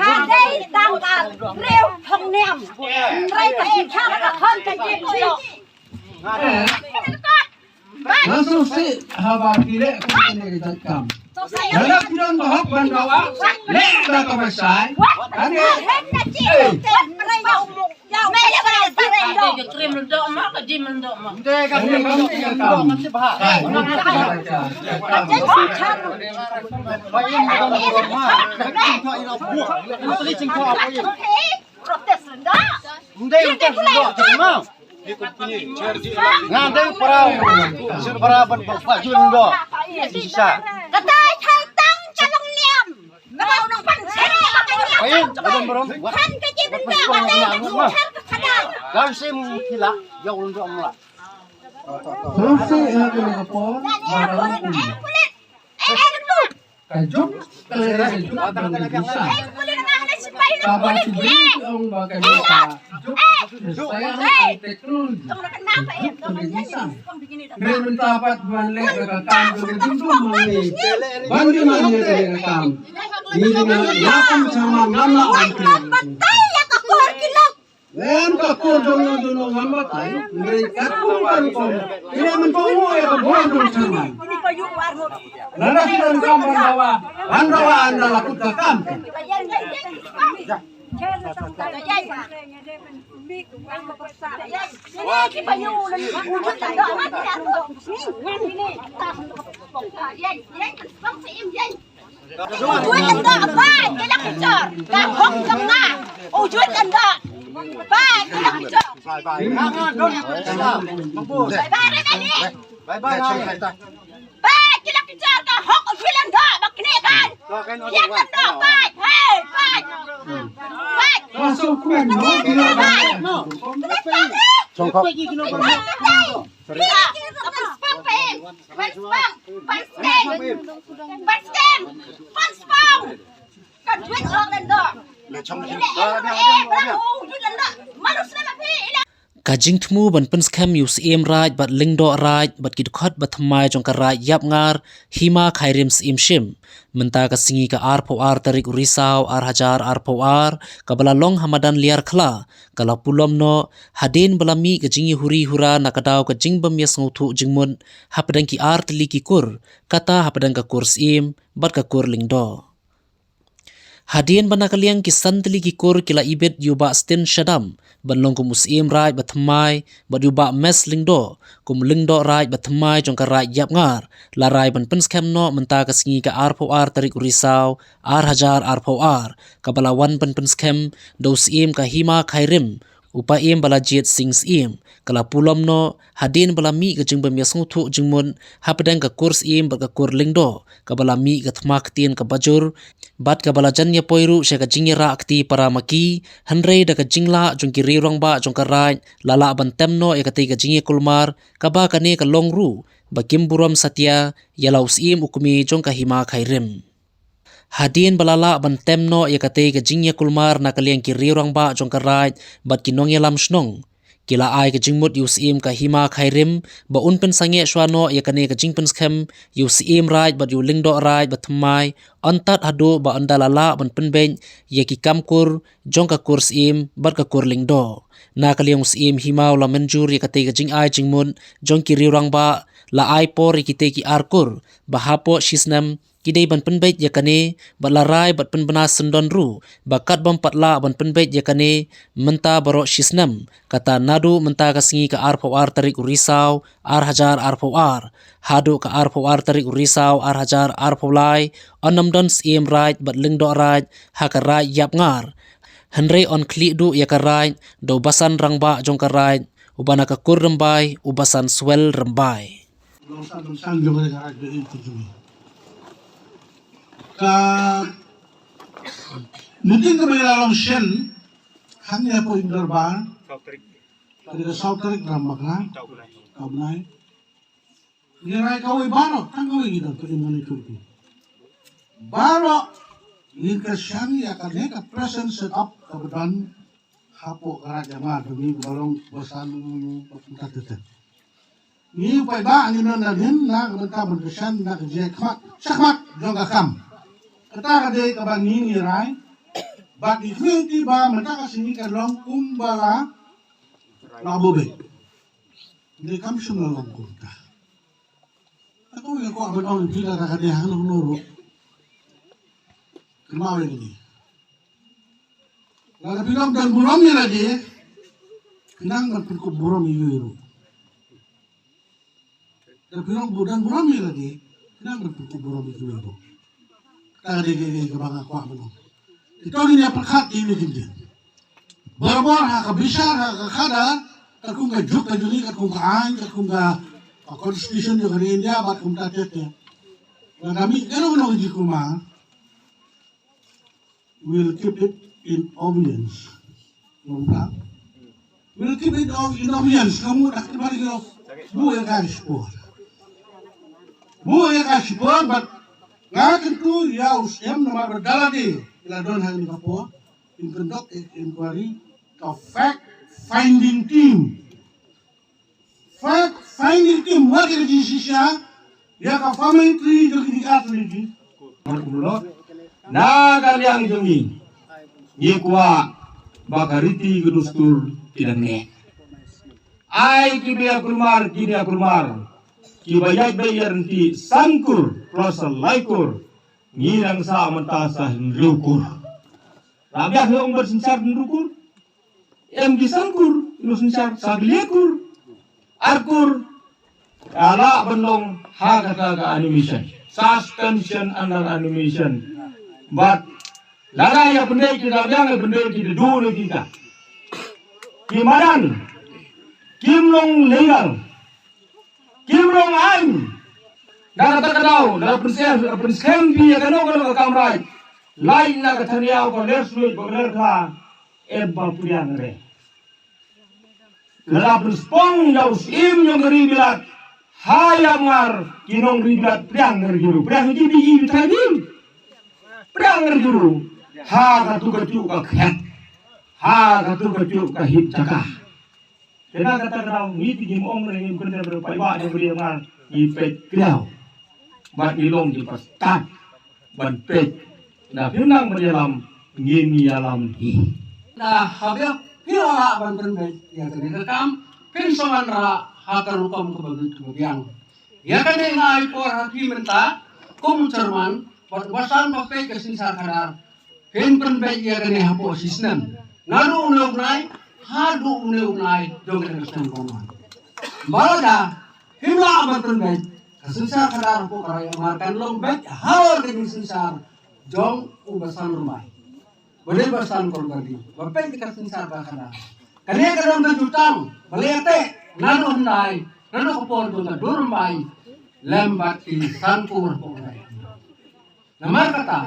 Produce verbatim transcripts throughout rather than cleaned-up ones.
Hadei tang ka riew thong niam. Hynrei ka jingkha ka khon ka jingkha. Nga sngewsih haba phi leh kum kane ka jait kam. Lada phi don ka hok ban dawa, leh da kaba shai. Kane, eh. Kane kam phi ka kam. Hai, kane kam phi ka kam. Protest renda. Nga dei para, sir para ban ba jun do. Isa. Kata thai tang ka long niam. Ba u nong pan sir. Ayo, barom barom. Kan ka ji benda kata ka ji sir ka kata. Kan sim kila, ya ulun do amla. Sose ha ka por. Ka jop ka lei ka jop ka lei ka jop. Kaba ki briew ong ba ka lei ka jop. Saya ai teknologi. Jop ka lei ka jop. Re mynta pat ban leh ka kam ka lei jop jop ma ngi. Ban di ma ngi ka lei ka kam. Ngi di ma ngi ka kam sama ngam la ong. Wen ka kur jong no jong no ngam batai, ngi kat kum kan kum. Ina men ko mo ya ka bor jong chairman. Nana ki dan kam ban dawa, ban dawa anda lakut ka kam. Wujud anda, bai, kila kicor. Ka hok jong nga. Wujud anda. Bai, kila kicor. Bai, bai, bai. Bai, bai, bai. Bai, bai, bai. Bai, kila kicor ka hok wujud anda, ba kine kan. Wujud anda, bai, hei, bai. Bai. Masuk kuen, no, bila bai. Songkok. Bai. Sorry. Pynspang, pynspang, pynspang, pynspang. Ka duit ong lendo. Ka jingthmu ban pynskhem ïa u Syiem Raij bad Lyngdoh Raij bad ki dkhot ba thymmai jong ka Raij Ïapngar, Hima Khyrim Syiem Shim. Mynta ka sngi ka arphew ar tarik u Risaw ar hajar arphew ar, kaba la long ha madan Liar Khla, ka la pulom noh, hadien ba la mih ka jingïahuri hura na ka daw ka jingbym ïasngewthuh jingmut, hapdeng ki ar tylli ki kur, kata hapdeng ka kur Syiem, bad ka kur Lyngdoh. Hadien ba na ka liang ki san tylli ki kur ki la ibit ïa u Bah Stin Shadap, ban long kum u Syiem Raij ba thymmai, bad ïa u Bah Mes Lyngdoh, kum Lyngdoh Raij ba thymmai jong ka Raij Ïapngar, la rai ban pynskhem noh mynta ka sngi ka arphew ar tarik u Risaw, ar hajar arphew ar, kaba la wan ban pynskhem, da u Syiem ka Hima Khyrim, u Paiem Balajied Sing Syiem, ka la pulom noh, hadien ba la mih ka jingbym ïasngewthuh jingmut, hapdeng ka kur Syiem bad ka kur Lyngdoh, kaba la mih ka thma ktien kaba jur, bad kaba la jan ïa poi ruh sha ka jingïarah kti para ma ki, hynrei da ka jinglah jong ki riew rangbah jong ka Raij, la lah ban tem noh ïa katei ka jingïakulmar, kaba kane ka long ruh, ba kim burom satia, ïa la u Syiem u kmie jong ka Hima Khyrim. Hadien ba la lah ban tem noh ïa katei ka jingïakulmar na ka liang ki riew rangbah jong ka Raij, bad ki nongïalam shnong. Ki la ai ka jingmut ïa u Syiem ka Hima Khyrim, ba un pynsangeh shuwa noh ïa kane ka jingpynskhem, ïa u Syiem Raij bad ïa u Lyngdoh Raij ba thymmai, hangta haduh ba ynda la lah ban pynbeit, ïa ki kam kur, jong ka kur Syiem, bad ka kur Lyngdoh. Na ka liang u Syiem Hima u la mynjur ïa katei ka jingai jingmut, jong ki riew rangbah, la ai por ïa kitei ki ar kur, ba hapoh shi snem, ki dei ban pynbeit ïa kane, bad la rai bad pynbna syndon ruh, ba kat bym pat lah ban pynbeit ïa kane, mynta baroh shi snem, kata naduh mynta ka sngi ka arphew ar tarik u Risaw, ar hajar arphew ar, haduh ka arphew ar tarik u Risaw, ar hajar arphew lai, yn ym don Syiem Raij bad Lyngdoh Raij, ha ka Raij Ïapngar. Hynrei yn khlieh duh ïa ka Raij, da u Basan Rangbah jong ka Raij, uba na ka kur Rymbai, u Basan Swel Rymbai. Long sah long sah jong ka ri ka ri ka ri ka jong. Ka meeting kaba la long shen hangne hapoh Inn Dorbar. Ka dei ka saw tarik Ramadan. Ka bnai. Ngi rai kawei baroh, tang kawei ngi dang ka im hangne ka meeting. Baroh ngi kyrshan ïa kane ka present setup kaba don hapoh ka Raid Jaiñtia Khasi, ngi ba long ba san, ba kumta te te. Ngi paidbah ngi don hadien na ka bynta ban kyrshan na ka jingkhmat shakhmat jong ka kam. Kata ka dei kaba ngi ngi rai. Bad ngi khmih ti ba mynta ka sngi ka long kumba la la bobe. Ngi kam shym la long kumta. Ka kong ïa kwah ban ong phi la ka dei hangno hangno ruh. Kynmaw ïa kine. Lada phi long don burom ïa lade, phi nang ban pynkup burom ïa u ruh. Lada phi long bu-, don burom ïa lade, phi nang ban pynkup burom ïa u ruh. Ka dei, dei, dei kaba nga kwah ban ong. Ito ngin ïa pyrkhat ïa kine ki jingeh. Barabor ha ka bishar, ha ka khadar, katkum ka juk ka juli, katkum ka aiñ, katkum ka, ka constitution jong ka ri India, bad kumta te te. Lada mih kano kano ka jingkulmar, we'll keep it in obedience. Namar we'll keep it of, in obedience. Ka mut dak kemar ïa ka buh ïa ka shipor. Buh ïa ka shipor, bad nga kyntu ïa u Syiem namar ba da lade la don ha kane ka por. In conduct inquiry, ka fact finding team. Fact finding team, wat ïa ka jingshisha ïa ka family tree jong kine ki artylli ki. Mar kumno na ka liang jong ngi, ngi kwah ba ka riti ka dustur ki dang neh. Ai kiba ïa kulmar, kin ïa kulmar. Kiba ïaid beit ïaid ryntih san kur plus sa lai kur. Ngi dang sah mynta sa hynriew kur. Lah biang ngi ong ban synshar hynriew kur. Em ki san kur, ino synshar, sa ki le kur. Ar kur. Ka lah ban long ha kata ka animation. Suspension under animation. But lada ïa pynbeit kita, biang ïa pynbeit kita, duh ne kita. Ki madan. Kim long legal. Kim long aiñ. Da kata ka daw, da pynskhem, pynskhem phi ïa kano kano ka kamrai. Lait na ka thaniaw, ka ler suit, ka ler kha, em ba pdiang re. Lada pynspong ïa u Syiem jong ka ri Bilat ha Ïamngar, ki nong ri Bilat pdiang re ki ruh. Pdiang ki bi ki bi thai dim. Pdiang re ki ruh. Ha katu ka tyu ka khet. Ha katu ka tyu ka hip jaka. Te na kata ka daw ngi te ngim ong ne ngim kyndem re paidbah jong ka ri Ïamngar, ngi peit khlaw. Bad ngi long ki ba stad ban peit. Na phi nang ban ïalam, ngin ïalam hi. Na haba phi la lah ban pynbeit ïa kane ka kam, phin sa wanrah ha ka rukom kaba bit kaba biang. Ïa kane nga ai por ha phi mynta kum u chairman bad u Basan ba peit ka synshar khadar. Phin pynbeit ïa kane hapoh shi snem. Naduh une u bnai haduh une u bnai jong kane ka snem kong wan. Ba lada phim lah ban pynbeit, ka synshar khadar hapoh ka Raid Ïamngar kan long beit halor ka jingsynshar jong u Basan Rymbai. Ba dei Basan Korbardi ba peit ka synshar ka khadar. Kane ka dang ka jutang ba leh te naduh hyndai, naduh ka por jong ka Dur Rymbai lem bad ki san kur hapoh ka Raid Ïamngar. Namar kata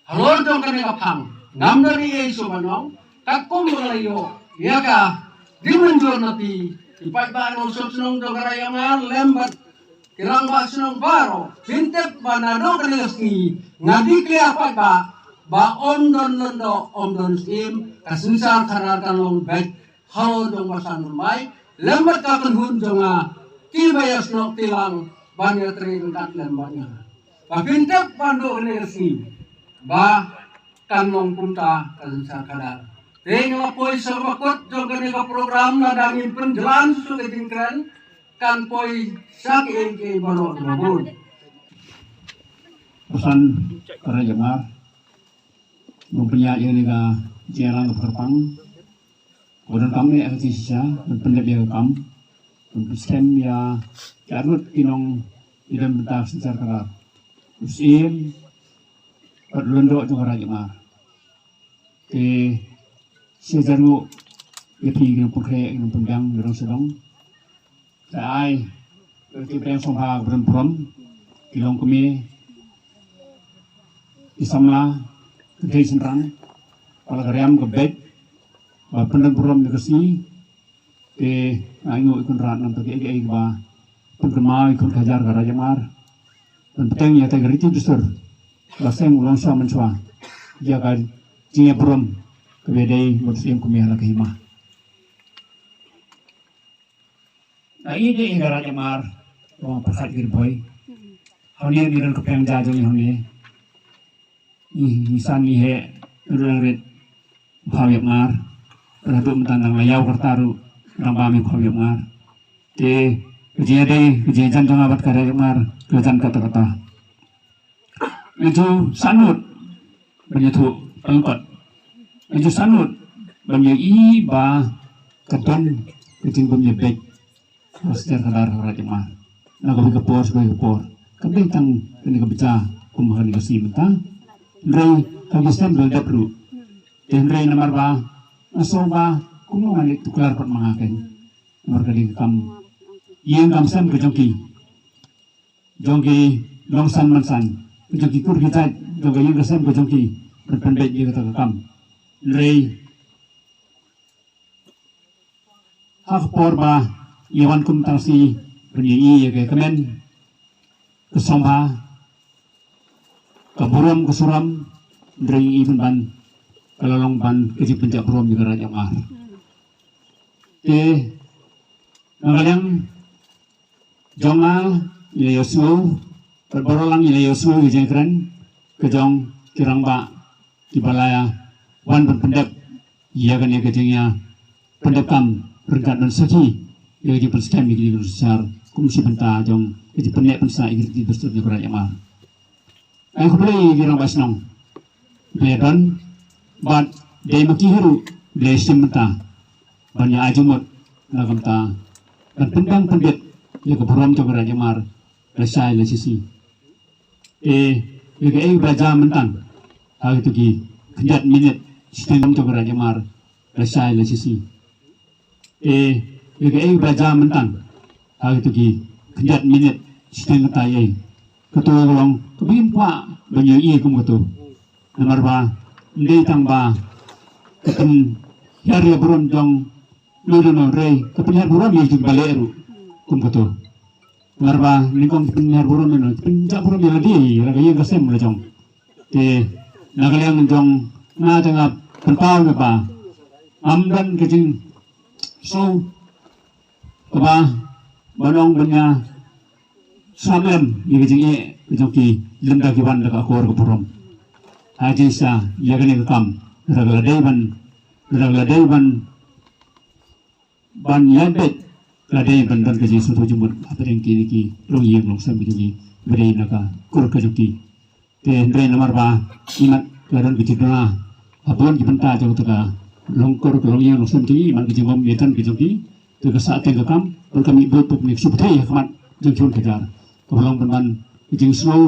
halor jong kane ka phang ngam da ri ei shuh ban ong, katkum ba la ïoh ïa ka jingmynjur na phi, ki paidbah nongshong shnong jong ka Raid Ïamngar lem bad ki rangbah shnong baroh, phin tip ba naduh kane ka sngi nga declare paidbah ba ym don lyngdoh ym don syiem, ka synshar khadar kan long beit halor jong Basan Rymbai lem bad ka kynhun jong nga, kiba ïasnoh tilang ban ïatrei ryngkat lem bad nga. Ba phin tip ba naduh kane ka sngi ba kan long kumta ka synshar khadar. Te nga la poi sha kaba kut jong kane ka program, lada ngin pynjlan shuh ka jingkren kan poi sha kiei kiei baroh kiba bun. Basan ka Raid Ïamngar, nongpynïaid ïa kane ka jingïalang kaba kyrpang. Ko donkam eh ka jingshisha ban pyndep ïa ka kam, ban pynskhem ïa ki arngut ki nong, ki don bynta synshar khadar, u syiem bad u lyngdoh jong ka Raid Ïamngar. Te sha jar nguh ïa phi ki nongpynkhreh, ki nongpynbiang, ki nongshadong. Te ai ki pdeng sngewbha ka pynburom, ki longkmie, ki samla, ki kynthei shynrang, ba la ka riam ka beit ba pynburom ïa ka sngi. Te nga ainguh ïa u Kynrad namar kiei kiei kiba pynkynmaw ïa ka khun ka hajar ka Raid Ïamngar ban bteng ïa ka riti dustur. ba seng u long sha mynshuwa ïa ka jingïaburom kaba dei bad seng kum ïa la ka hima. Ai de i Garaja Mar, ong pyrkhat ki boi. Hau ne ni ran ka peng ja jong i hau ne. I, i san i he, ran rit. Phaw ïap ngar. Ra tu mynta nang la ïaw karta ru. Rang ba mi phaw ïap ngar. Te, ka jingïadei, ka jingïajan jong nga bad ka Garaja Mar. Ka jan kata kata. Nga ju sanut ban ïathuh pynlong kot. Nga ju sanut ban ïohi ba ka don ka jingbym ïabeit. Ka sdang ka dar ka Garaja Mar na kawei ka por sha kawei ka por. Kam dei tang kane ka bynta kum ha kane ka sngi mynta. Hynrei ka ngi sdang ban dep ruh. Te hynrei namar ba nga sngew ba kumno ngan leit tuklar pat ma nga kein. Namar ka dei ka kam ïing kam sem ka jong ki. Jong ki longsan mansan, jong ki kur ki jait, jong ka ïing ka sem ka jong ki, ban pynbeit ïa kata ka kam. Hynrei ha ka por ba ïa wan kum tang shi ban ïa i ïa ka kmen ka sngewbha ka burom ka suram, hynrei i ban ban ka la long ban ka jingpynjah burom ïa ka Garaja Mar. Te na ka liang jong nga, ngi la ïohsngew, bad baroh lang ngi la ïohsngew ïa ka jingkren ka jong ki rangbah kiba la ïa wan ban pyndep ïa kane ka jingïapyndep kam ryngkat ban sakhi ïa ka jingpynskhem ïa ka jingsynshar kum shi bynta jong ka jingpynneh pynsah ïa ka jingpynskhem ïa ka Garaja Mar. Ai khublei ïa ki rangbah shnong. Khublei don bad dei ma ki hi ruh khublei shim bynta ban ïa ai jingmut na ka bynta ban pynbang pynbit ïa ka burom jong ka Garaja Mar lashai lashisngi. Te ïa kaei ba jia mynta ha kito ki khyndiat minit shiteng jong ka Garaja Mar lashai lashisngi. Te ïa kaei ba jia mynta ha kito ki khyndiat minit shiteng kata ïa kato ka long kaba im kwah ban ïohi kum kato. Namar ba ym dei tang ba ka pynhiar ïa burom jong no no no hynrei ka pynhiar burom ïa kiba leh ruh kum kato. Namar ba nyngkong ka pynhiar burom ïa no, ka pynjah burom ïa lade, ïa la ka ïing ka sem la jong. Te na ka liang jong nga te nga pynpaw ne ba ngam don ka jingsngew kaba ban ong ban ïa sngap lem ïa ka jingeh ka jong ki lymda ki wan da ka akor ka burom. Ha jingshisha ïa kane ka kam, lada ka la dei ban, lada ka la dei ban ban ïa beit, la dei ban don ka jingsngewthuh jingmut hapdeng kine ki longïing longsem ki jong ngi ba dei na ka kur ka jong ki. Te hynrei namar ba imat la don ka jingduna ha bun ki bynta jong kata ka longkur ka longïing longsem jong ngi, imat ka jingbym ïadon ka jong ki, te ka sah teng ka kam bad ka mih buit bad ka mih shu pyrthei ha khmat jong ki bun ka jar. Kaba long ban ban ka jingsngew,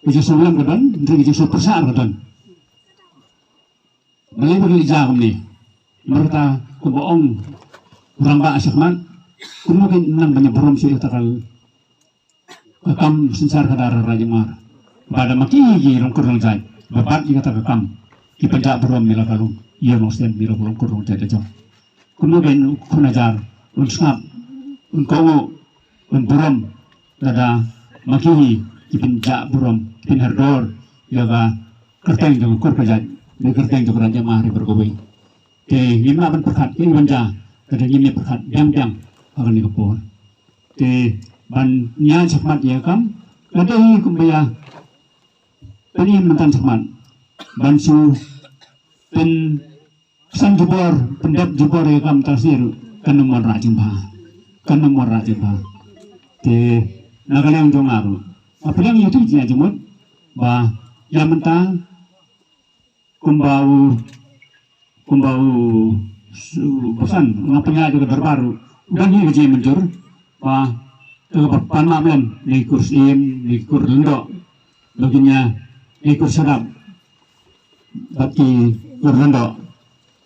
ka jingsngew lem ka don, hynrei ka jingsngew pyrshah ka don. Balei ba ka leit jia kumne? Namar kata kumba ong u rangbah shakhmat, kumno kein nang ban ïa burom shuh ïa kata ka kam synshar khadar Raja Mar. Ba da ma ki ki longkur longjait ba bat ïa kata ka kam ki pynjah burom ïa la ka longïing longsem ïa la ka longkur longjait la jong. Kumno kein u khun hajar un sngap, un kohnguh, un burom lada ma ki hi ki pynjah burom, ki pynhiar dor ïa ka kyrteng jong ka kur ka jait, ïa ka kyrteng jong ka Raja Mar hi baroh kawei. Te ngim lah ban pyrkhat, ngim lah ban jia lada ngim ïa pyrkhat biang biang ha kane ka por. Te ban ïaid shakhmat ïa ka kam, lada hi kumba ïa pynim mynta shakhmat ban shu pyn san jubor, pyndep jubor ïa ka kam tang sniew ruh kan ym wanrah jingbha. Kan ym wanrah jingbha. Te na ka liang jong nga ruh nga pdiang ïa uto u jingïaid jingmut ba ïa mynta kumba u, kumba u, u basan nga pynïaid ïa ka dorbar ruh u dang ïa ka jingmynjur ba ka ban pan map lem na ki kur syiem, na ki kur lyngdoh ba kin ïa, na ki kur shadap bad ki kur lyngdoh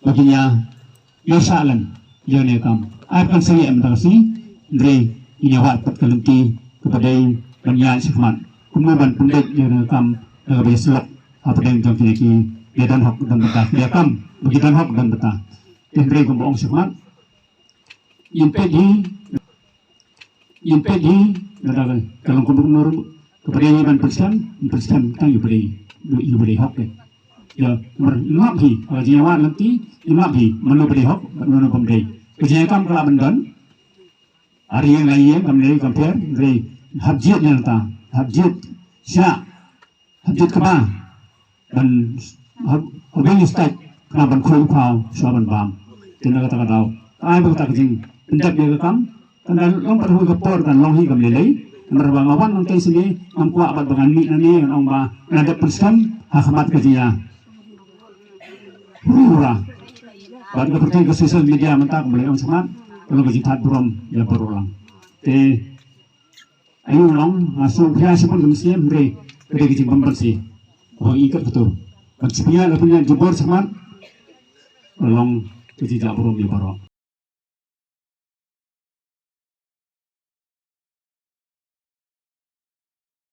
ba kin ïa ïoh sah lem ïa kane ka kam. Ai ba kan sangeh mynta ka sngi, hynrei ngin ïa wad pat ka lynti kaba dei ban ïaid shakhmat kumno ban pynbeit ïa kane ka kam da kaba ïasyllok hapdeng jong kine ki ïa don hok don bynta, ïa kam ba ki don hok don bynta. Te hynrei kumba ong shakhmat, ïa peit hi, ïa peit hi lada ka long kumno ruh, Ka pyrshah ban pyrshah, pyrshah tang ïa pyrshah, ïa pyrshah hok dei. Ïa, mar, map hi, ka jingïawad lynti, ïa map hi, mano pyrshah hok, mano pyrshah dei. Ka jingïakam ka la ban don, ar ïing lai ïing, kam lei, kam pher, rei, hap jied ïa ta, hap jied, sha, hap jied kaba, ban, hap, hap ban stat, khnang ban khun phaw, sha ban bam. Te na kata ka daw. Ai ba kata ka jing, pyndep ïa ka kam, kan da long pat hoi ka por kan long hi kam lei lei. Namar ba nga wan nangtai sini, ngam kwah bad ba ngan mih nangne, ngan ong ba, ngan dep pyrshah, ha khmat ka jingïa. Hura, hura. Bad ka pyrthei ka social media mynta ka mlei ong shakhmat, ka long ka jingthat burom ïa baroh lang. Te, ayu long, nga sngewbha sha pun ka mynsiem, hynrei ka dei ka jingbym pynsi. Ba i kat ka tu. Ban sngewbha la pynïaid jubor shakhmat, ka long ka jingjah burom ïa baroh.